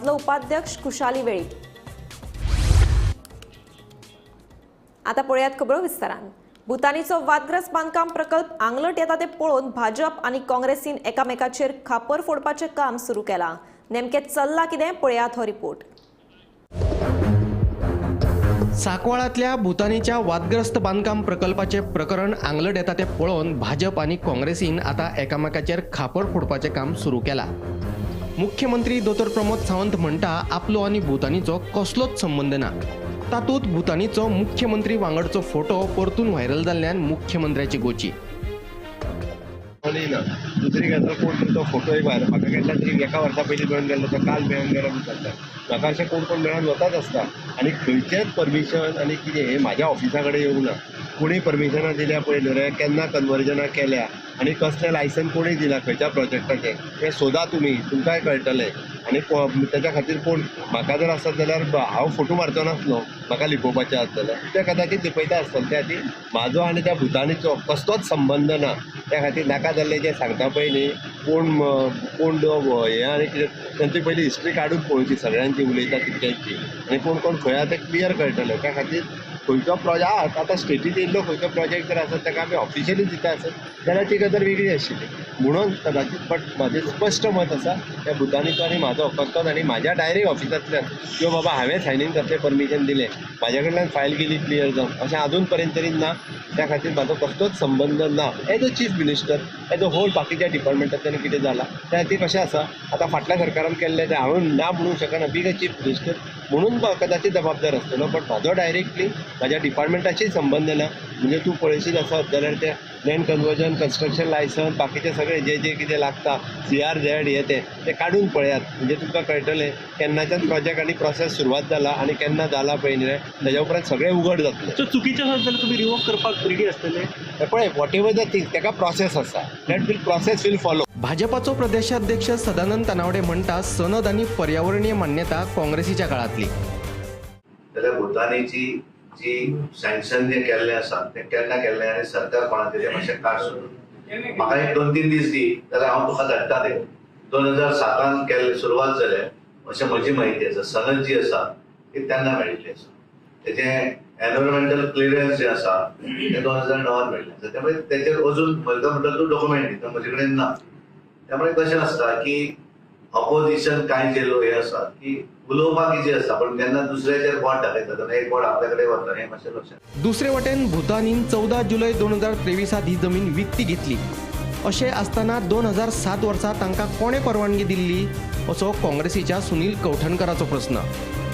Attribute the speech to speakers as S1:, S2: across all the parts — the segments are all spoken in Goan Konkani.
S1: आदलो उपाध्यक्ष खुशाली वेळीप. आता पळयात खबरो विस्तारान. भूतानीचो वादग्रस्त बांदकाम प्रकल्प आंगलट येता ते पळोवन भाजप आनी काँग्रेसीन एकामेकाचेर खापर फोडपाचें काम सुरू केलां. नेमकें चल्लां कितें पळयात हो रिपोर्ट.
S2: सांकवाळांतल्या भूतानीच्या वादग्रस्त बांदकाम प्रकल्पाचे प्रकरण आंगलट येता ते पळोवन भाजप आनी काँग्रेसीन आतां एकामेकाचेर खापर फोडपाचें काम सुरू केलां. मुख्यमंत्री दोतोर प्रमोद सावंत म्हणटा आपलो आनी भूतानीचो कसलोच संबंद ना. तातूंत भूतानीचो मुख्यमंत्री वांगडचो फोटो परतून व्हायरल जाल्ल्यान मुख्यमंत्र्याची गोची.
S3: ना दुसरी गजाल, कोण तरी तो फोटो एक व्हायरल म्हाका केन्ना तरी एका वर्सा पयलीं मेळून गेल्लो, तो काल मेळून गेलो विचारता म्हाका. अशें कोण कोण मेळून वताच आसता आनी खंयचेंच परमिशन आनी कितें हें म्हाज्या ऑफिसा कडेन येवंक ना. कोणी परमिशनां दिल्या पयलीं रे, केन्ना कन्वर्जनां केल्या आनी कसलें लायसन कोणी दिलां खंयच्या प्रोजेक्टाचें तें सोदा तुमी, तुमकांय कळटलें. आनी तेच्या खातीर कोण म्हाका जर आसत जाल्यार हांव फोटो मारचो नासलो, म्हाका लिपोवपाचें आसत जाल्यार ते कदाचीत लिपयता आसतले. त्या खातीर म्हाजो आनी त्या भुतानीचो कसलोच संबंद ना. त्या खातीर नाका जाल्लें जें सांगता पळय न्ही, कोण कोण हें आनी कितें तेंची पयली हिस्ट्री काडून पळोवची सगळ्यांची, उलयता तितक्यांची, आनी कोण कोण खंय आसा तें क्लियर कळटलें. त्या खातीर खंयचो प्रोजेक्ट आतां स्टेटीत येयल्लो खंयचो प्रोजेक्ट जर आसत ताका आमी ऑफिशियली दिता आसत जाल्यार ती गजाल वेगळी आशिल्ली म्हणून कदाचीत. बट म्हाजें स्पश्ट मत आसा त्या भुतानीचो आनी म्हाजो कसलोच, आनी म्हाज्या डायरेक्ट ऑफिसांतल्यान किंवा बाबा हांवें सायनींग कसलें परमिशन दिलें, म्हाज्या कडल्यान फायल गेली क्लियर जावन, अशें आजून पर्यंत तरी ना. त्या खातीर म्हाजो कसलोच संबंद ना as a chief minister, as a whole बाकीच्या डिपार्टमेंटांतल्यान कितें जालां त्या खातीर. कशें आसा आतां फाटल्या सरकारान केल्लें तें हांव ना म्हणूंक शकना, बीग अ चीफ मिनिस्टर म्हणून कदाचीत जबाबदार आसतलो. बट म्हाजो डायरेक्टली म्हाज्या डिपार्टमेंटाशीय संबंद ना. म्हणजे तूं पळयशीत आसत जाल्यार ते लँड कन्वर्जन, कन्स्ट्रक्शन लायसन, बाकीचे सगळे जे जे कितें लागता CRZ हे ते काडून पळयात, म्हणजे तुमकां कळटलें केन्नाच्यान प्रोजेक्ट आनी प्रोसेस सुरवात जाला आनी केन्ना जाला पळय न्ही, तेज्या उपरांत सगळें उघड जातलें.
S4: सो चुकीचें आसत जाल्यार तुमी रिवोक करपाक रेडी आसतले?
S3: पळय, what ever the thing ताका प्रोसेस आसा, that will process will follow.
S2: भाजपाचो प्रदेशाध्यक्ष सदानंद तानावडे म्हणटा सनद आनी पर्यावरणीय मान्यता काँग्रेसीच्या काळांतली.
S5: जाल्यार भूतानीची जी सँक्शन जें केल्लें आसा तें केन्ना केल्लें आनी सरकार कोणाचें तें मातशें काड सोदून म्हाका एक 2-3 दीस दी जाल्यार हांव तुका धाडटा. तें 2007 केल्लें सुरवात जालें अशें म्हजी म्हायती आसा. सनद जी आसा ती तेन्ना मेळिल्ली आसा. तेजें एनवायरमेंटल क्लियरन्स जें आसा तें 2009 मेळिल्लें आसा. त्यामुळे तेचेर अजून म्हजो म्हणटा तूं डॉक्युमेंट दी, तो म्हजे कडेन ना. त्यामुळे कशें आसता की ऑपोजिशन कांय जे लोक हे आसात की उलोवपाक इजी आसता, पण जेन्ना दुसऱ्याचेर बोट दाखयता तेन्ना एक बोट आपल्या कडेन वता, हें मातशें लक्षात.
S2: दुसरे वटेन भूतानीन 14 जुलय 2023 ही जमीन विकती घेतली. अशें आसतना 2007 वर्सा तांकां कोणें परवानगी दिल्ली असो काँग्रेसीच्या सुनील कवठणकराचो प्रस्न.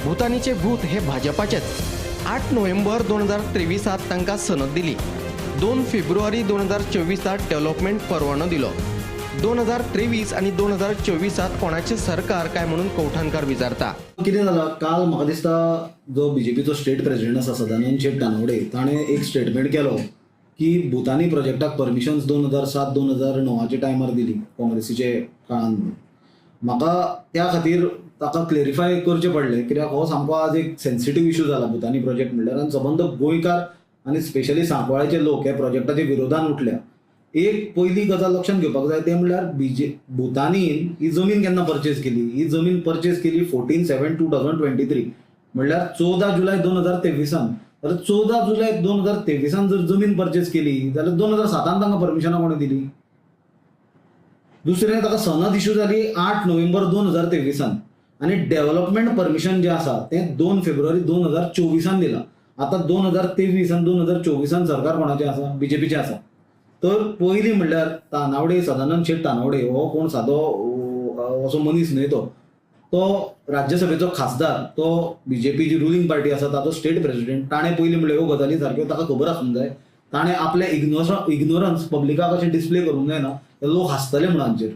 S2: भूतानीचे भूत हे भाजपाचेच. 8 नोव्हेंबर 2023 तांकां सनद दिली. 2 फेब्रुवारी 2024 डेव्हलपमेंट परवानो दिलो. 2023 आनी 2024 कोणाचें सरकार काय म्हणून कवठणकार विचारता.
S6: कितें जालां काल म्हाका दिसता जो बीजेपीचो स्टेट प्रेसिडेंट आसा सदानंद शेट तानावडे ताणें एक स्टेटमेंट केलो की भूतानी प्रोजेक्टाक परमिशन्स 2007 2009 टायमार दिली काँग्रेसीचे काळान. म्हाका त्या खातीर ताका क्लेरिफाय करचें पडलें कित्याक हो सामको आज एक सेन्सिटीव इशू जाला भूतानी प्रोजेक्ट म्हणल्यार, आनी सबंद गोंयकार आनी स्पेशली सांकवाळेचे लोक ह्या प्रोजेक्टाच्या विरोधान उठल्या. एक पयली गजाल लक्षांत घेवपाक जाय तें म्हणल्यार भूतानीन ही जमीन केन्ना परचेज केली? ही जमीन परचेज केली 14/7/2023, म्हणल्यार 14 जुलय 2023. तर 14 जुलय 2023 जर जमीन परचेज केली जाल्यार 2007 तांकां परमिशनां कोणें दिली? दुसरें, ताका सनद इशू जाली 8 नोव्हेंबर 2023 आनी डेव्हलपमेंट परमिशन जें आसा तें 2 फेब्रुवारी 2024 दिलां. आतां 2023 आनी 2024 सरकार कोणाचें आसा? बीजेपीचें आसा. तर पयलीं म्हणल्यार तानावडे, सदानंद शेट तानावडे हो कोण सादो असो मनीस न्हय, तो तो राज्यसभेचो खासदार, तो बीजेपी जी रुलींग पार्टी आसा ताचो स्टेट प्रेसिडेंट. ताणें पयलीं म्हणल्यार ह्यो गजाली सारक्यो ताका खबर आसूंक जाय. ताणें आपलें इग्नोरन्स पब्लिकाक अशें डिस्प्ले करूंक जायना, लोक हांसतले म्हणून हांचेर.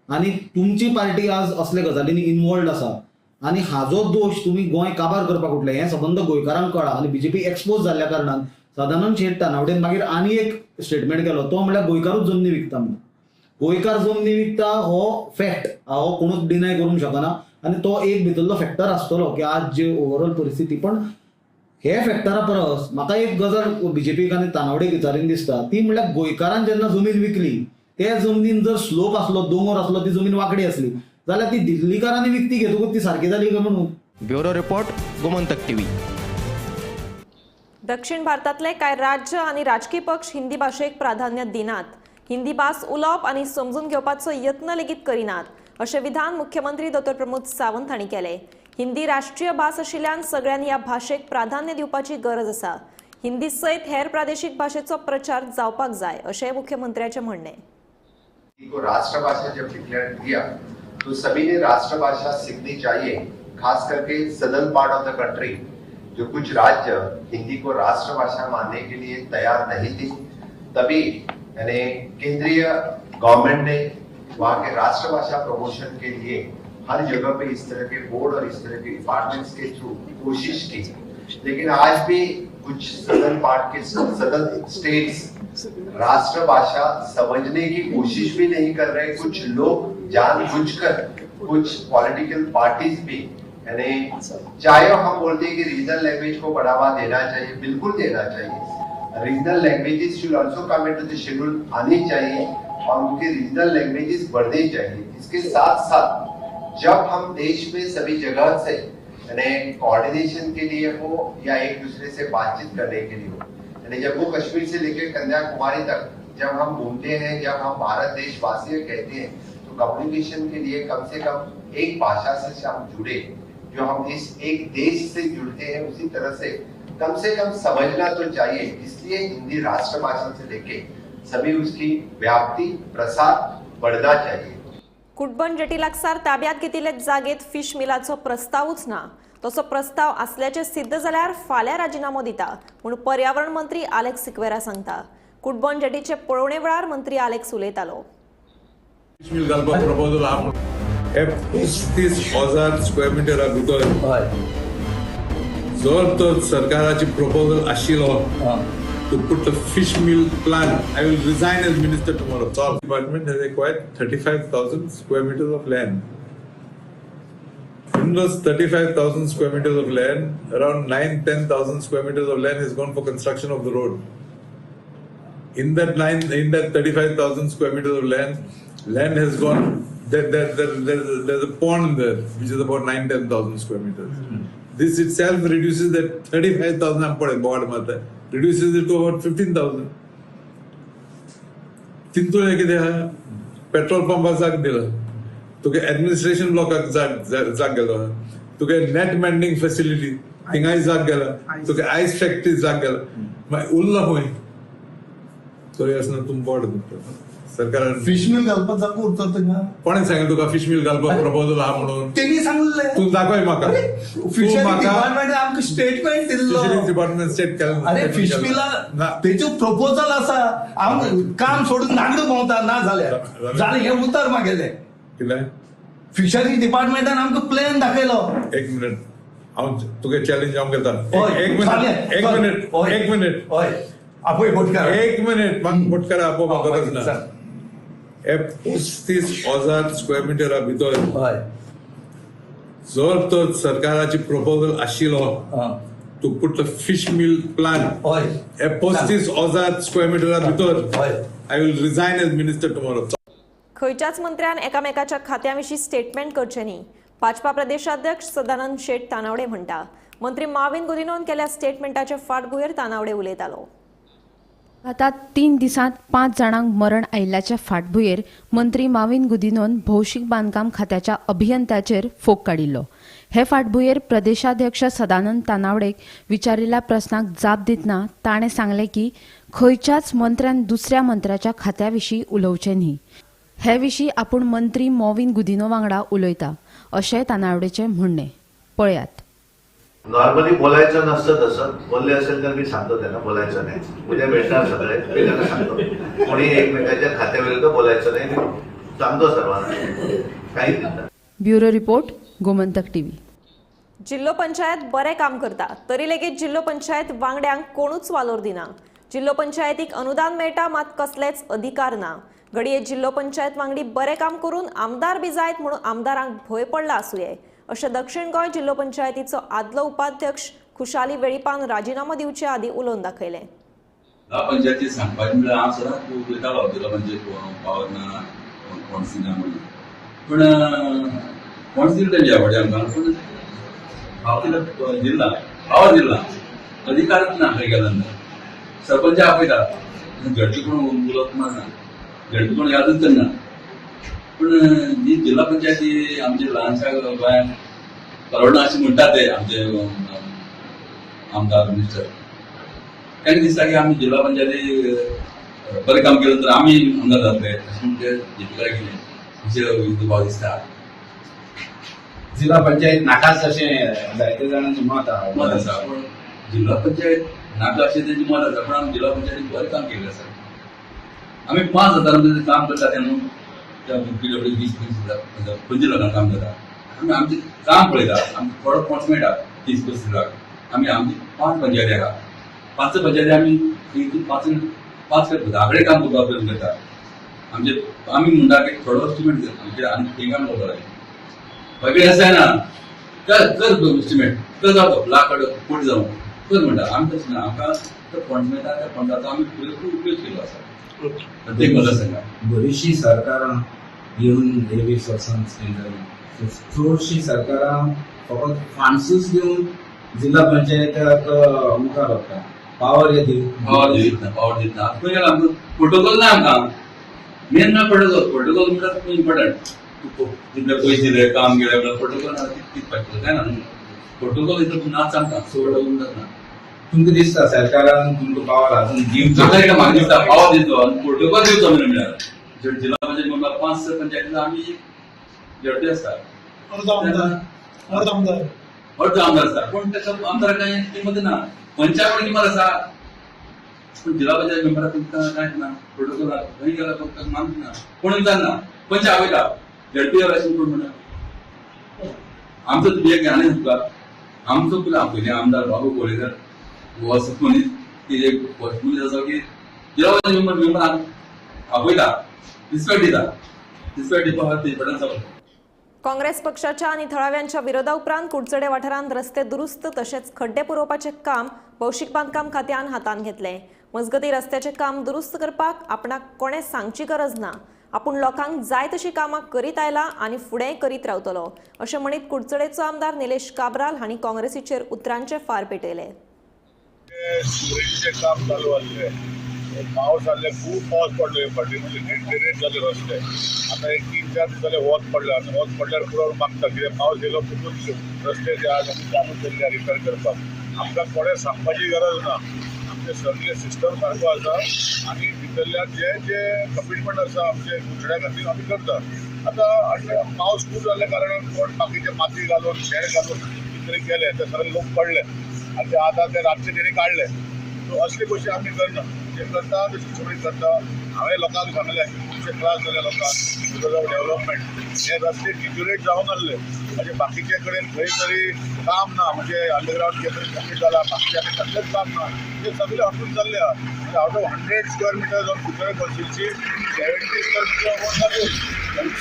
S6: आनी तुमची पार्टी आज असल्या गजालींनी इनवॉल्ड आसा आनी हाजो दोश तुमी गोंय काबार करपाक उठले हें सबंद गोंयकारांक कळ्ळां. आनी बीजेपी एक्सपोज जाल्ल्या कारणान सदानंद शेट तानावडेन मागीर आनी एक स्टेटमेंट केलो, तो म्हणल्यार गोंयकारूच जमनी विकता म्हणून. गोंयकार जमनी विकता हो फॅक्ट, हो कोणूच डिनाय करूंक शकना आनी तो एक भितरलो फॅक्टर आसतलो की आज जे ओवरऑल परिस्थिती. पण हे फॅक्टरा परस म्हाका एक गजाल बीजेपीक आनी तानावडेक विचारीन दिसता ती म्हणल्यार गोंयकारान जेन्ना जमीन विकली ते जमनीन जर स्लोप आसलो, दोंगर आसलो, ती जमीन वांकडी आसली जाल्यार ती दिल्लीकारांनी विकती घेतकूच ती सारकी जाली काय म्हणून.
S2: Bureau report, Gomantak TV.
S1: दक्षिण भारतांतले कांय राज्य आनी राजकी पक्ष हिंदी भाशेक प्राधान्य दिनात. हिंदी भास उलोवप आनी समजून घेवपाचो यत्न लेगीत करिनात अशें विधान मुख्यमंत्री डॉ. प्रमोद सावंत हांणी केलें. हिंदी राष्ट्रीय भास आशिल्ल्यान सगळ्यांनी ह्या भाशेक प्राधान्य दिवपाची गरज आसा. हिंदी सयत हेर प्रादेशीक भाशेचो प्रचार जावपाक जाय अशें मुख्यमंत्र्याचें म्हणणें.
S7: राष्ट्रभाषा जब डिक्लेयर किया तो सभी ने राष्ट्रभाषा सीखनी चाहिए, खास करके southern part of the country जो कुछ राज्य हिंदी को राष्ट्रभाषा मानने के लिए तैयार नहीं थी, तभी यानी केंद्रीय गवर्नमेंट ने वहाँ के राष्ट्रभाषा प्रमोशन के लिए हर जगह पे इस तरह के बोर्ड और इस तरह के डिपार्टमेंट्स के थ्रू कोशिश की। लेकिन आज भी कुछ southern part K southern states राष्ट्रभाषा समझने की कोशिश भी नहीं कर रहे। कुछ लोग जानबूझकर, कुछ पॉलिटिकल पार्टीज भी, यानी चाहे हम बोलते हैं कि रीजनल लैंग्वेज को बढ़ावा देना चाहिए, बिल्कुल देना चाहिए, regional languages should also come into the schedule आनी चाहिए और उनके रीजनल लैंग्वेजेस बढ़नी चाहिए। इसके साथ साथ जब हम देश में सभी जगह से यानी कोऑर्डिनेशन के लिए हो या एक दूसरे से बातचीत करने के लिए हो, यानी जम्मू कश्मीर से लेकर कन्याकुमारी तक जब हम घूमते हैं, जब हम भारत देशवासी कहते हैं, तो कम्युनिकेशन के लिए कम से कम एक भाषा से हम जुड़े, जो हम इस एक देश से जुड़ते हैं उसी तरह से कम से कम समझना तो चाहिए। इसलिए हिंदी राष्ट्रभाषा से लेके सभी उसकी व्याप्ति प्रसार बढ़ना चाहिए।
S1: कुटबण जेटी लागसार ताब्यात घेतिल्ले जागेत फिश मिलाचो प्रस्तावूच ना. तसो प्रस्ताव आसल्याचें सिद्ध जाल्यार फाल्यां राजिनामो दिता म्हूण पर्यावरण मंत्री आलेक्स सिक्वेरा सांगता. कुटबण जेटीचे पळोवणे वेळार मंत्री आलेक्स उलयतालो.
S8: फिश मिल घालपाक प्रपोजल आहा हे 35,000 स्क्वेअर मिटरा भितर जर तर सरकाराची प्रपोजल आशिल्लो to put the fish mill plant, I will resign as minister tomorrow. So department has acquired 35,000 square meters of land. In those 35,000 square meters of land, around 9-10,000 square meters of land has gone for construction of the road. In that 35,000 square meters of land has gone. There's a pond there, which is about 9-10,000 square meters. Mm-hmm. This itself reduces that 35,000 board mata, reduces it to about 15,000. Tintu कितें आहा, पेट्रोल पंपाक जाग दिला, तुगे एडमिनिस्ट्रेशन ब्लॉकाक जाग गेलो, तुगे नेट मेंडिंग फॅसिलिटी थिंगाय जाग गेला, तुगे आयस फॅक्टरी जाग गेला, मागीर उरला खंय? तरी आसतना तुम बोर्ड सरकारान
S9: फिश मिल घालपाक जागो उरता थिंगा.
S8: कोणें सांगलें तुका फिश मिल घालपाक प्रपोजल आहा म्हणून?
S9: तेणी सांगलें.
S8: तूं दाखय म्हाका.
S9: फिशरी डिपार्टमेंटान आमकां स्टेटमेंट दिल्लो.
S8: फिशरीज डिपार्टमेंट स्टेट केलें.
S9: अरे फिश मिला तेचो प्रपोजल आसा, हांव काम सोडून नागडो भोंवता ना जाल्यार जालें हें उतर मागेलें.
S8: कितें?
S9: फिशरी डिपार्टमेंटान आमकां प्लॅन दाखयलो.
S8: एक मिनट, हांव तुगे चॅलेंज हांव घेता. एक मिनट, एक मिनट, एक मिनट.
S9: हय आपय बोटकार.
S8: एक मिनट, म्हाका बोटकार आपोवपाक गरज ना. हे 35,000 स्क्वेअर मिटरा भितर जर तर सरकाराची प्रपोजल आशिल्लो to put the fish mill plant, हे 35,000 स्क्वेअर मिटरा भितर I will resign as minister tomorrow.
S1: खंयच्याच मंत्र्यान एकामेकाच्या खात्या विशीं स्टेटमेंट करचें न्ही, भाजपा प्रदेशाध्यक्ष सदानंद शेट तानावडे म्हणटा. मंत्री माविन गुदिनोन केल्या स्टेटमेंटाचे फाटभुंयेर तानावडे उलयतालो.
S10: आतां 3 दिसांत 5 जाणांक मरण आयिल्ल्याच्या फाटभुंयेर मंत्री माविन गुदिनोन भौशीक बांदकाम खात्याच्या अभियंत्याचेर फोग काडिल्लो. हे फाटभुंयेर प्रदेशाध्यक्ष सदानंद तानावडेक विचारिल्ल्या प्रस्नाक जाप दितना ताणें सांगलें की खंयच्याच मंत्र्यान दुसऱ्या मंत्र्याच्या खात्या विशीं उलोवचें न्ही. हे विशीं आपूण मंत्री मॉविन गुदिनो वांगडा उलयता अशें तानावडेचें म्हणणें. पळयात.
S5: नॉर्मली बोलायचं नसतं, तसं बोलले असेल तर मी सांगतो त्यांना बोलायचं नाही. उद्या भेटणार सगळे, मी त्यांना सांगतो कोणी एकमेकांच्या खात्याविरुद्ध बोलायचं नाही, मी सांगतो सर्वांना. काही नाही.
S10: Bureau report, Gomantak TV.
S1: जिल्हो पंचायत बरें काम करता तरी लेगीत जिल्हो पंचायत वांगड्यांक कोणूच वालोर दिना. जिल्हो पंचायतीक अनुदान मेळटा मात कसलेच अधिकार ना. घडये जिल्हो पंचायत वांगडी बरें काम करून आमदार बी जायत म्हणून आमदारांक भंय पडला आसुये अशें दक्षिण गोंय जिल्हो पंचायतीचो आदलो उपाध्यक्ष खुशाली वेळीपान राजिनामो दिवचे आदीं उलोवन दाखयलें.
S11: पंचायती सांगपाचें म्हळ्यार हांव सदांच उलयतालो जिल्हो पंचायत पावर ना, कोण ना म्हणून. पूण कोण दिले तेंच्या फावटी आमकां, पूण भाव जिल्ला पावर दिला, अधिकारच ना खंय गेल्या नंतर. सरपंच आपयता, झडपी कोण उलोवप ना, झडपी कोण यादूच करना. पूण जी जिल्हा पंचायती आमचे ल्हानशा गोंयांत परवडना अशें म्हणटा ते आमचे आमदार मिनिस्टर, तांकां दिसता की आमी जिल्हा पंचायती बरें काम केलें तर आमी आमदार जातले अशें म्हण ते जिल्हा कितें अशें दुबाव दिसता.
S12: जिल्हा पंचायत नाकाच अशें जायते जाणांचें मत आसा,
S11: मत आसा. पूण जिल्हा पंचायत नाका अशें तेंचें मत आसा, पूण आमी जिल्हा पंचायतीन बरें काम केल्लें आसा. आमी 5,000 काम करता तेन्ना त्या पीडब्ल्यू 20-25 25 लोकांक काम जाता. आमी आमचें काम पळयता, आमकां थोडो फंड्स मेळटा 30-35 लाख. आमी आमची 5 पंचायती आसा, 5 पंचायती आमी 5 5 10 कडेन काम करपाक प्रयत्न करता. आमचे आमी म्हणटा की थोडो एस्टिमेट आमचे आनी खंय काम करपाक जाय, सगळें अशें जायना, कर कर एस्टिमेट कर जातो लाख कोटी जावं कर म्हणटा. आमी तशें ना, आमकां तो फंड मेळटा, त्या फंडाचो आमी पुरेपूर उपयोग केल्लो आसा प्रत्येक मतदारसंघात.
S12: बरीचशीं सरकारां येवन हे 20 वर्सां जाली, चडशीं सरकारां फकत फंड्सूच दिवन जिल्हा पंचायताक मुखार व्हरता, पावर
S11: पावर दिना, पावर दिना. खंय गेला आमकां प्रोटोकॉल ना, आमकां मेन ना प्रोटोकॉल. प्रोटोकॉल म्हणल्यार खूब इम्पॉर्टंट. तितले पयशे दिले काम केलें म्हणल्यार प्रोटोकॉल ना, कितें जायना न्हू. प्रोटोकॉल इतलो नाच आमकां, प्रोटोकॉल म्हणटात ना.
S12: तुमकां दिसता सरकारान तुमकां पावर अजून दिवचो?
S11: म्हाका दिसता पावर दिवचो आनी प्रोटोकॉल दिवचो म्हणल्यार जिल्हा पंचायत म्हणल्यार 5 पंचायती आमी झडपी आसता,
S9: अर्द आमदार
S11: अर्द आमदार आसता, पूण ताका आमदाराक कांय किंमत ना, पंचायत किंमत आसा, पूण जिल्हा पंचायत मेंबराक तुमकां कांयच ना. प्रोटोकॉल खंय गेला फक्त मानत ना, कोण विचारना, पंच आपयता झडपी अशें कोण म्हणटा. आमचो एक आनी तुका आमचो तुला पयलीं आमदार बाबू कोळेकर हो असो मनीस की एक मनीस आसा की जिल्हा पंचायत मेंबर आपयता, रिस्पेक्ट दिता, रिस्पेक्ट दिवपा खातीर इम्पॉर्टन्स आसा.
S1: काँग्रेस पक्षाच्या आनी थळाव्यांच्या विरोधा उपरांत कुडचडे वाठारांत रस्ते दुरुस्त तशेंच खड्डे पुरोवपाचें काम भौशीक बांदकाम खात्यान हातांत घेतलें. मजगतीं रस्त्याचें काम दुरुस्त करपाक आपणाक कोणें सांगची गरज ना, आपूण लोकांक जाय तशी कामां करीत आयला आनी फुडेंय करीत रावतलो अशें म्हणीत कुडचडेचो आमदार निलेश काब्राल हांणी काँग्रेसीचेर उतरांचे फार पेटयले.
S8: सिवरेजीचें काम चालू आसलें, पावस आसले, खूब पावस पडलो फाटी, म्हणजे जाले रस्ते. आतां एक 3-4 दीस जाले वत पडलें, आनी वत पडल्यार पुरो मागता कित्याक पावस येयलो पुरून रस्ते जे आसा आमी चालू केल्ले रिपेर करपाक. आमकां कोणें सांगपाची गरज ना, आमचें सगळें सिस्टम सारको आसा आनी भितरल्यान जे जे कमिटमेंट आसा आमचे कुडचड्या खातीर आमी करता. आतां पावस खूब जाल्ल्या कारणान कोण बाकीचे माती घालून शेण घालून कितें तरी केलें, ते सगळे लोक पडले आनी ते आतां ते रातचे तेणी काडले. सो असली गोश्टी आमी करना, जे करता ते सगळी करता. हांवें लोकांक सांगलें की खुबशे त्रास जाले लोकांक because of development, हे रस्ते डिट्युरेट जावन आसले, म्हणजे बाकीचे कडेन खंय तरी काम ना, म्हणजे अंडरग्रावंड केबल कम्प्लीट जाला, बाकीचे आनी कसलेंच काम ना, ते सगळे हटून जाल्ले आहा. म्हणजे out of 100 square metres of Curchorem constituency 70 square metre of 70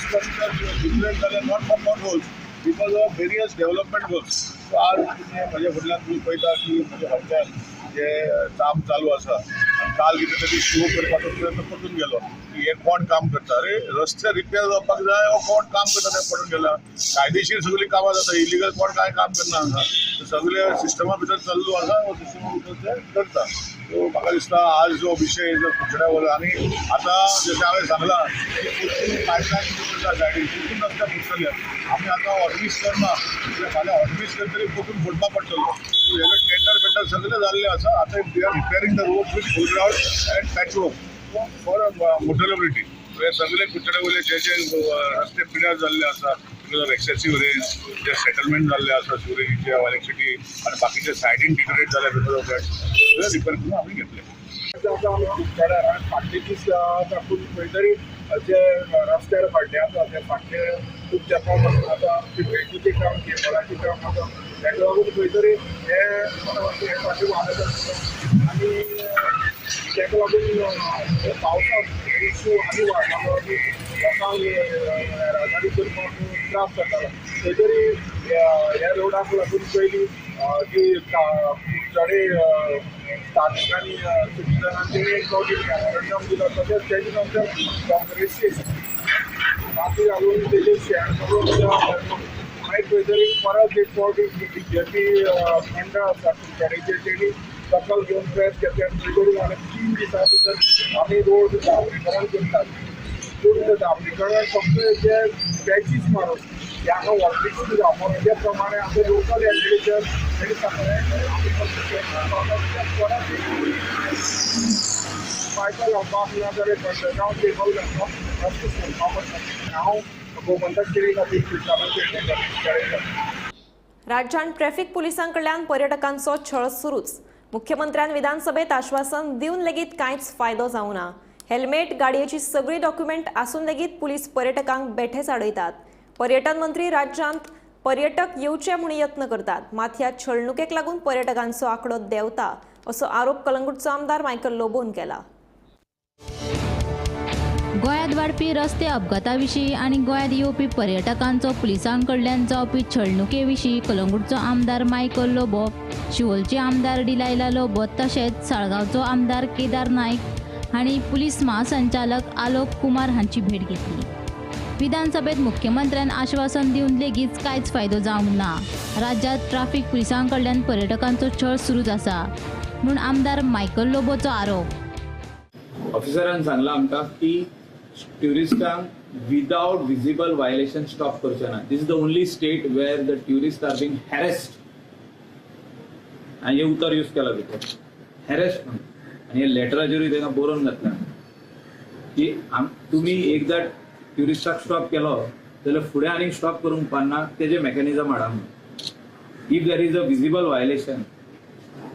S8: square metre deteriorate जाले, not for potholes, because of various development works. So आज तुमी म्हज्या फुडल्यान तुमी पळयता की म्हज्या फाटल्यान जे काम चालू आसा, आनी काल कितें तरी शो करपाचो प्रयत्न पडून गेलो की हे कोण काम करता, अरे रस्ते रिपेर जावपाक जाय वो कोण काम करता तें पडून गेला. कायदेशीर सगळीं कामां जाता, इलिगल कोण कांय काम करना हांगा, सगळे सिस्टमा भितर चालू आसा, हो सिस्टमा भितर ते करता. सो म्हाका दिसता आज जो विशय जो कुडचड्या वयलो, आनी आतां जशें हांवें सांगलां की परतून पायपलायन करता सायडीन, परतून रस्ते फुट्टले. आमी आतां हॉटमिक्स करना, कित्याक फाल्यां हॉटमिक्स करतरी परतून फुटपाक पडटलो. हेजो टेंडर बेंडर सगळें जाल्लें आसा. आतां they are repairing the road with full ground and patch work for motorability. हे सगळे कुडचड्या वयले जे जे रस्ते पिड्यार जाल्ले आसा because of excessive rain, J settlement जाल्ले आसा सिवरेजीचे, इलेक्ट्रिसिटी आनी बाकीचे सायडीन डिटोरेट जाले because of that, सगळे रिपेर करून आमी घेतले.
S13: आतां आमी कुडचड्यार आनी फाटले दीस साकून खंय तरी जे रस्त्यार खड्डे आसा ते फाटले खूब तेंपा पासून आतां सिवरेजीचें काम, केबलाचें काम आसा, ताका लागून खंय तरी हे फाटली वाडत आसा आनी ताका लागून पावसाक इशू आनी वाडला, लोकांक येरादारी करपाक त्रास जातालो. खंय तरी ह्या रोडाक लागून पयलीं जी कुडचडे स्थानिकांनी सिटीजनांनी एक फावटी मेमोरंडम दिलो, तशेंच तेजे नंतर काँग्रेसी माती घालून तेजेर शेण सगळो मागीर खंय तरी परत एक फावट बी जे पी मंडळ आसा कुडचडेचेर तेणी दखल घेवन प्रेस घेतली आनी खंय तरी आनी 3 दिसां भितर आमी रोड डांबरीकरण करतात. पूण डांबरीकरण फक्त जे पॅचीस मारून हे हांगा वॉटरिंग जावपाक त्या प्रमाणे आमचे लोकल एडमिनिस्ट्रेशन तेणी सांगलें आमी फक्त परत पायपां लावपाक ना जाल्यार अंडरग्रावंड केबल घालपाक रस्ते सोडपाक पडटा. हांव गोमंतक टिव्ही खातीर कृष्णाबाई पेडणेकर.
S1: राज्यांत ट्रॅफिक पुलिसां कडल्यान पर्यटकांचो छळ सुरूच. मुख्यमंत्र्यान विधानसभेत आश्वासन दिवन लेगीत कांयच फायदो जावना. हेल्मेट, गाडयेची सगळी डॉक्युमेंट आसून लेगीत पुलीस पर्यटकांक बेठेच आडयतात. पर्यटन मंत्री राज्यांत पर्यटक येवचे म्हूण यत्न करतात, मात ह्या छळणुकेक लागून पर्यटकांचो आंकडो देंवता असो आरोप कलंगूटचो आमदार मायकल लोबोन केला.
S10: गोंयांत वाडपी रस्ते अपघाता विशीं आनी गोंयांत येवपी पर्यटकांचो पुलिसां कडल्यान जावपी छळणुके विशीं कलंगूटचो आमदार मायकल लोबो, शिवोलचे आमदार डिलायला लोबो तशेंच साळगांवचो आमदार केदार नायक हांणी पुलीस महासंचालक आलोक कुमार हांची भेट घेतली. विधानसभेत मुख्यमंत्र्यान आश्वासन दिवन लेगीत कांयच फायदो जावंक ना. राज्यांत ट्राफिक पुलिसां कडल्यान पर्यटकांचो छळ सुरूच आसा म्हूण आमदार मायकल लोबोचो आरोप.
S14: ऑफिसरान सांगलां आमकां की ट्युरिस्टांक विदावट विजिबल वायलेशन स्टॉप करचे ना. This is the only state where the tourist are being harassed. आनी हें उतर यूज केलां भितर हॅरेस्ड म्हणून, आनी हे लेटराचेरूय तांकां बरोवन घातलां की तुमी एकदां ट्युरिस्टाक स्टॉप केलो जाल्यार फुडें आनीक स्टॉप करूंक पारना, तेजें मॅकॅनिजम हाडा म्हणून. If there is a visible violation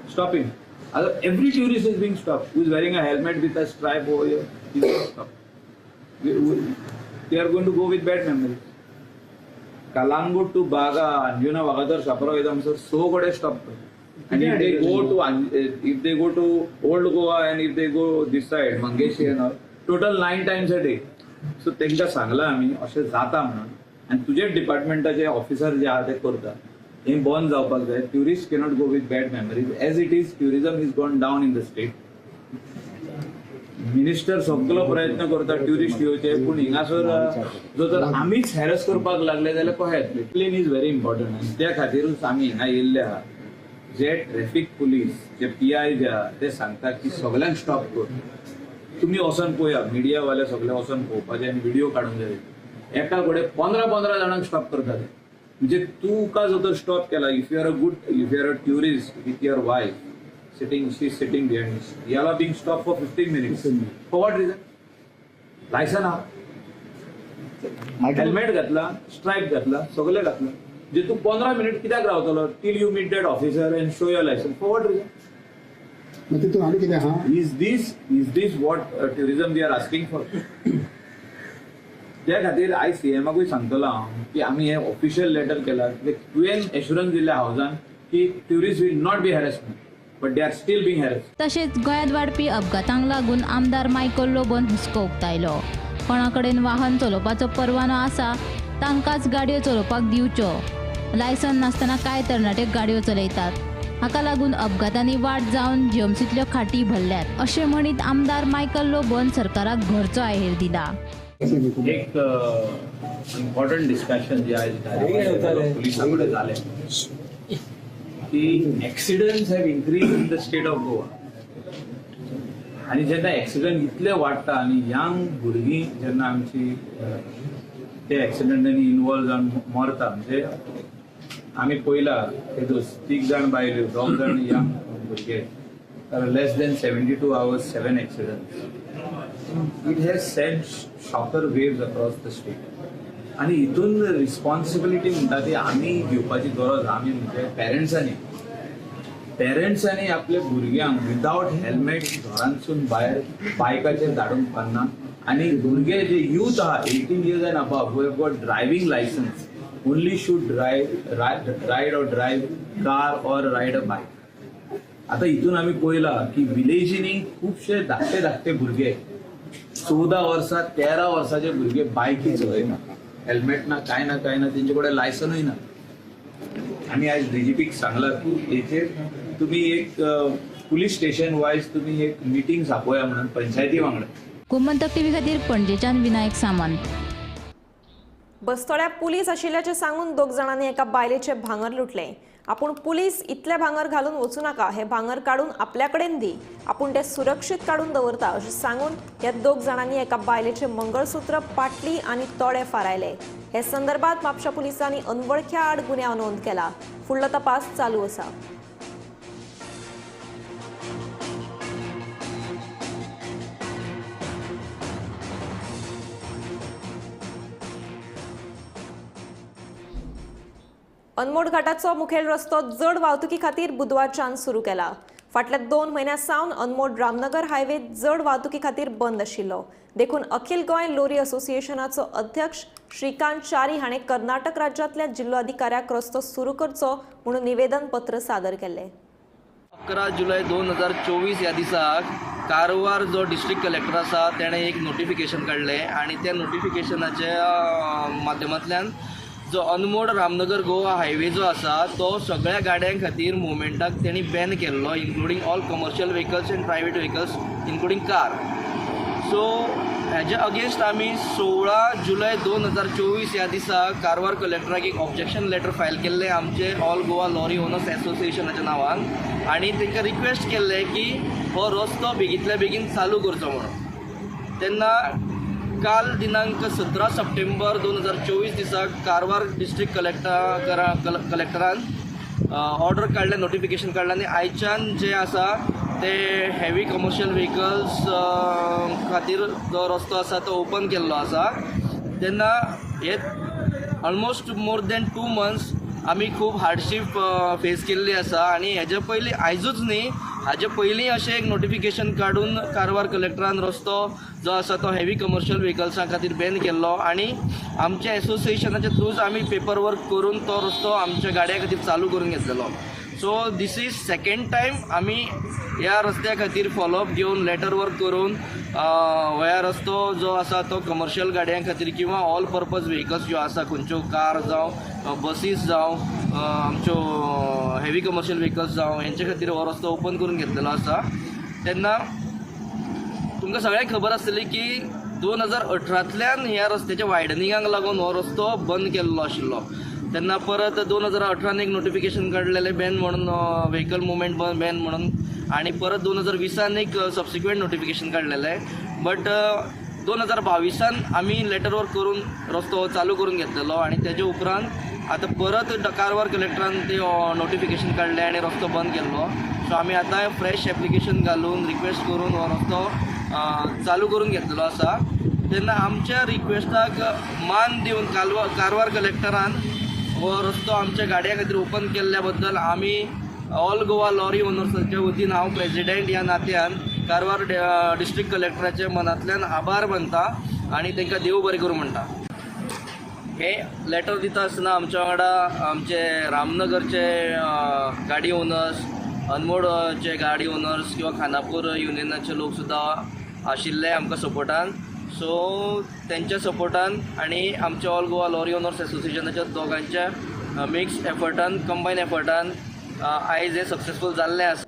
S14: stop him. Every tourist is being stopped who is wearing a helmet with a stripe over here is being stopped. They are going to go with bad memories. Calangute to Baga, Anjuna, Vagator, Chapora वयता म्हणसर 6 कडेन स्टॉप करता. And if they go to Old Goa and if they go this side, Mangeshi and all, total 9 times a day. So तांकां सांगलां आमी अशें जाता म्हणून, आनी तुजेच डिपार्टमेंटाचे ऑफिसर जे आहा ते करता. हें बंद जावपाक जाय. Tourist cannot go with bad memories. As it is tourism is gone down in the state. Minister सगलो प्रयत्न करता ट्युरिस्ट येवचे, पूण हिंगासर जो तर आमीच हॅरस करपाक लागले जाल्यार कशें येतलें. प्लेन is very important आनी त्या खातीरूच आमी हिंगा येयल्ले आहा. जे ट्रॅफिक पुलीस जे पी I जे आहा ते सांगता की सगल्यांक स्टॉप कर. तुमी वचोन पळया, मिडियावाले सगळे वचोन पळोवपाचे आनी व्हिडिओ काडूंक जाय. एका कडेन 15-15 जाणांक स्टॉप करता ते. म्हणजे तुका जो तर स्टॉप केला, if you are a good, if you are a tourist with your wife sitting, she is sitting behind, you are being stop for 15 minutes. For what reason? Licence आहा, हेल्मेट घातला, स्ट्रायप घातला, सगळें घातला, म्हणजे तूं 15 मिनट कित्याक रावतलो till you meet that officer and show your licence? For what reason?
S15: तितून आनी कितें आहा?
S14: Is this what tourism we are asking for? त्या खातीर आयज सीएमाकूय सांगतलो हांव की आमी हें ऑफिशियल लेटर केलां, तुवें एश्युरन्स दिल्लें हावजान की tourist will not be harassment, but they are still being harassed.
S10: तशेंच गोंयांत वाडपी अपघातांक लागून आमदार मायकल लोबोन हुस्को उक्तायलो. कोणा कडेन वाहन चलोवपाचो परवानो आसा तांकांच गाडयो चलोवपाक दिवच्यो. लायसन नासतना कांय तरणाटे गाडयो चलयतात, हाका लागून अपघातांनी वाड जावन जीएमसींतल्यो खाटी भरल्यात अशें म्हणीत आमदार मायकल लोबोन सरकाराक घरचो आहेर दिला.
S14: एक इम्पॉर्टंट डिस्कशन जे आयज पुलिसां कडेन जालें की accidents have increase in the state of Goa. आनी जेन्ना एक्सिडंट इतले वाडटा आनी यंग भुरगीं जेन्ना आमची ते एक्सिडंटांनी इनवॉल्व जावन मरता, म्हणजे आमी पळयला ते 3 जाण बायल्यो, 2 जाण यंग भुरगे, less than 72 hours 7 accidents. It has sent shocker waves across the state. आनी हितून रिस्पॉन्सिबिलिटी म्हणटा ती आमी घेवपाची गरज. आमी म्हणजे पेरंट्सांनी आपल्या भुरग्यांक विदावट हेल्मेट घरांतसून भायर बायकाचेर धाडूंक पारना. आनी भुरगे जे यूथ आहा 18 years and above who have got driving licence only should ride or drive car or ride a bike. आतां हितून आमी पळयलां की विलेजींनी खुबशे धाकटे धाकटे भुरगे 14 वर्सां 13 वर्साचे भुरगे बायकी चलयना, हेल्मेट ना, कांय ना, कांय ना, तेंचे कडेन लायसनूय ना. आमी आयज डीजीपीक सांगलां की हेचेर तुमी एक पुलीस स्टेशन वायज तुमी एक मिटींग आपोया म्हणून पंचायती वांगडा.
S10: गोमंतक टीव्ही खातीर पणजेच्यान विनायक सामंत.
S1: बस्तोड्या पुलीस आशिल्ल्याचें सांगून दोग जाणांनी एका बायलेचें भांगर लुटलें. आपूण पुलीस इतलें भांगर घालून वचूं नाका, हें भांगर काडून आपल्या कडेन दी, आपूण तें सुरक्षीत काडून दवरता अशें सांगून ह्या दोग जाणांनी एका बायलेचें मंगळसूत्र, पाटली आनी तोडे फारायले. हे संदर्भात म्हापशा पुलिसांनी अनवळख्या आड गुन्यांव नोंद केला. फुडलो तपास चालू आसा. अनमोड घाटाचो मुखेल रस्तो जड वाहतुकी खातीर बुधवारच्यान सुरू केला. फाटल्या 2 म्हयन्यां सावन अनमोड रामनगर हायवे जड वाहतुकी खातीर बंद आशिल्लो. देखून अखिल गोंय लोरी असोसिएशनाचो अध्यक्ष श्रीकांत च्यारी हाणें कर्नाटक राज्यांतल्या जिल्लोधिकाऱ्याक रस्तो सुरू करचो म्हणून निवेदन पत्र सादर केल्लें.
S16: 11 जुलय 2024 ह्या दिसाक कारवार जो डिस्ट्रिक्ट कलेक्टर आसा तेणें एक नोटिफिकेशन काडलें आनी त्या नोटिफिकेशनाच्या माध्यमांतल्यान जो अनमोड रामनगर गोवा हायवे जो आसा तो सगळ्या गाड्यां खातीर मुवमेंटाक तेणी बॅन केल्लो, including all commercial vehicles and private vehicles including car. So हेज्या अगेन्स्ट आमी 16 जुलय 2024 ह्या दिसा कारवार कलेक्टराक एक ऑब्जेक्शन लेटर फायल केल्लें आमचे ऑल गोवा लॉरी ओनर्स एसोसिएशनाच्या नांवान आनी तांकां रिक्वेस्ट केल्लें की हो रस्तो बेगींतल्या बेगीन चालू करचो म्हणून. तेन्ना काल दिनांक 17 सप्टेंबर 2024 दिसा कारवार डिस्ट्रिक्ट कलेक्टरान ऑर्डर काडलें, नोटिफिकेशन काडलें आनी आयच्यान जें आसा ते हेवी कमर्शियल व्हेकल्स खातीर जो रस्तो आसा तो ओपन केल्लो आसा. तेन्ना हे ऑलमोस्ट मोर दॅन 2 मंथ्स आमी खूब हार्डशीप फेस केल्ली आसा आनी हेजे पयलीं आयजूच न्ही, हाजे पयलीं अशें एक नोटिफिकेशन काडून कारवार कलेक्टरान रस्तो जो आसा तो हेवी कमर्शियल व्हेकल्सां खातीर बॅन केल्लो आनी आमच्या एसोसिएशनाच्या थ्रूच आमी पेपर वर्क करून तो रस्तो आमच्या गाडयां खातीर चालू करून घेतलेलो. So this is second time आमी ह्या रस्त्या खातीर फॉलोअप घेवन लेटर वर्क करून ह्या रस्तो जो आसा तो कमर्शियल गाडयां खातीर किंवा ऑल पर्पज व्हेकल्स ज्यो आसा, खंयच्यो कार जावं, बसीस जावं, आमच्यो हेवी कमर्शियल व्हेकल्स जावं, हेंचे खातीर हो रस्तो ओपन करून घेतलेलो आसा. तेन्ना तुमकां सगळ्यांक खबर आसतली की 2018तल्यान ह्या रस्त्याच्या वायडनिंगाक लागून हो रस्तो बंद केल्लो आशिल्लो. तेन्ना परत 2018 एक नोटिफिकेशन काडलेलें बॅन म्हणून, व्हेकल मुवमेंट बॅन म्हणून, आनी परत 2020 एक सबसिक्वंट नोटिफिकेशन काडलेलें. बट 2022 आमी लेटर वर्क करून रस्तो चालू करून घेतलेलो आनी तेजे उपरांत आतां परत कारवार कलेक्टरान ते नोटिफिकेशन काडलें आनी रस्तो बंद केल्लो. सो आमी आतां फ्रेश एप्लिकेशन घालून रिक्वेस्ट करून हो रस्तो चालू करून घेतलेलो आसा. तेन्ना आमच्या रिक्वेस्टाक मान दिवन कारवार कलेक्टरान हो रस्तो आमच्या गाडयां खातीर ओपन केल्ल्या बद्दल आमी ऑल गोवा लॉरी ओनर्साच्या वतीन हांव प्रेजिडेंट ह्या नात्यान कारवार डिस्ट्रिक्ट कलेक्टराचे मनांतल्यान आभार मानता आनी तांकां देव बरें करूं म्हणटा. हे लेटर दिता आसतना आमच्या वांगडा आमचे रामनगरचे गाडी ओनर्स, अनमोडचे गाडी ओनर्स किंवा खानापूर युनियनाचे लोक सुद्दां आशिल्ले आमकां सपोर्टान. सो तेंच्या सपोर्टान आनी आमच्या ऑल गोवा लॉरी ओनर्स एसोसिएशनाच्या दोगांच्या मिक्स एफर्टान, कंबायन एफर्टान आयज हें सक्सेसफूल जाल्लें आसा.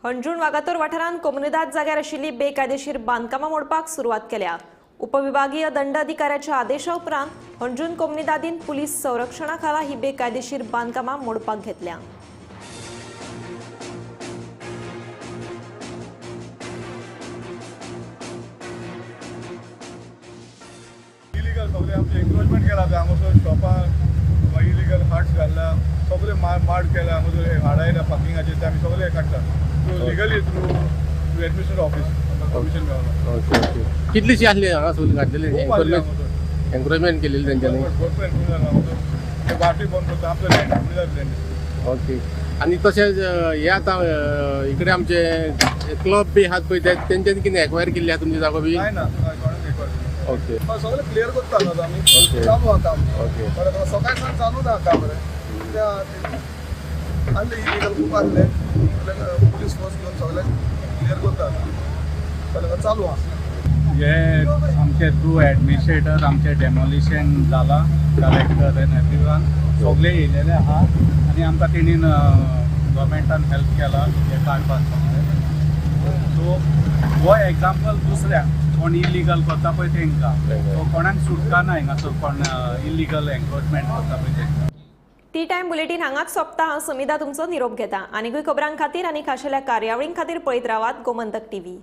S1: हणजूण वागातोर वाठारांत कोमुनिदाद जाग्यार आशिल्ली बेकायदेशीर बांदकामां मोडपाक सुरवात केल्या. उपविभागीय दंडाधिकाऱ्याच्या आदेशा उपरांत हणजूण कोमुनिदादीन पुलीस संरक्षणा खाला ही बेकायदेशीर बांदकामां मोडपाक घेतल्या.
S13: इलिगल सगळे आमचे एन्क्रोचमेंट केला, हांगासर शॉपां इलिगल हार्ट्स घालला, सगळे माड केला, हांगासर हाडायला पार्किंगाचेर, ते आमी सगळे काडटा legally through administrative office permission मेळना.
S17: ओके ओके, कितलीशी आसली हांगा सगळी घातलेली एन्क्रोचमेंट केलेली तेंच्यांनी?
S13: वाटूय बंद करता आमचो लँड, लँड.
S17: ओके, आनी तशेंच हे आतां इकडे आमचे क्लब बी आहात पळय तेंच्यांनी कितें एक्वायर केल्ली आहा तुमची जागो बी?
S13: कांय ना, कोणूच एक्वायर.
S17: ओके,
S13: सगळें क्लियर करता न्हू आमी, चालू आहा काम. बरें, सकाळ सावन चालू ना काम रे, आसले इलिगल खूब आसले, पुलीस फोर्स घेवन सगळें क्लियर करता, सगळें चालू आहा.
S18: हे आमचे थ्रू एडमिनिस्ट्रेटर आमचे डेमोलिशन जाला, कलेक्टर एन्ड एवरीवन सगळे येयलेले आहा आनी आमकां तेणीन गव्हर्मेंटान हेल्प केला हे काडपाक सगळें. सो हो एग्जाम्पल दुसऱ्यांक कोण इलिगल करता पळय तेंकां. सो कोणाक सुटका ना हिंगासर कोण इलिगल एन्क्रोचमेंट करता पळय तेंकां.
S1: टी टायम बुलेटीन हांगाच सोंपता. हांव समिधा तुमचो निरोप घेता. आनीकूय खबरां खातीर आनी खाशेल्या कार्यावळीं खातीर पळयत रावात गोमंतक टीव्ही.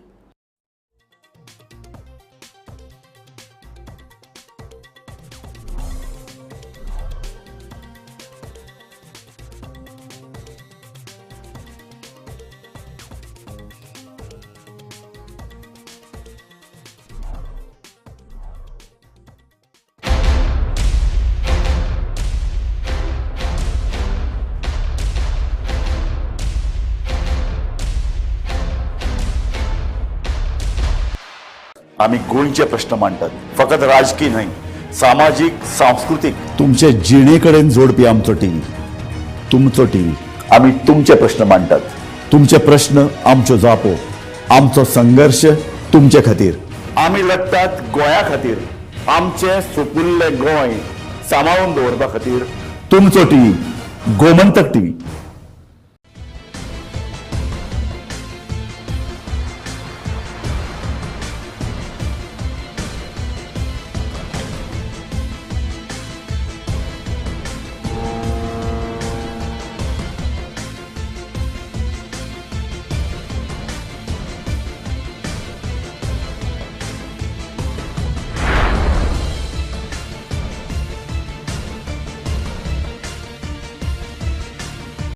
S19: आमी गोंयचे प्रश्न मांडटात, फकत राजकीय न्हय, सामाजीक, सांस्कृतीक, तुमचे जिणे कडेन जोडपी आमचो टीव्ही, तुमचो टीव्ही. आमी तुमचे प्रश्न मांडटात, तुमचे प्रश्न आमच्यो जापो, आमचो संघर्श तुमचे खातीर. आमी लढटात गोंया खातीर, आमचें सुपुल्लें गोंय सांबाळून दवरपा खातीर. तुमचो टीव्ही, गोमंतक टीव्ही.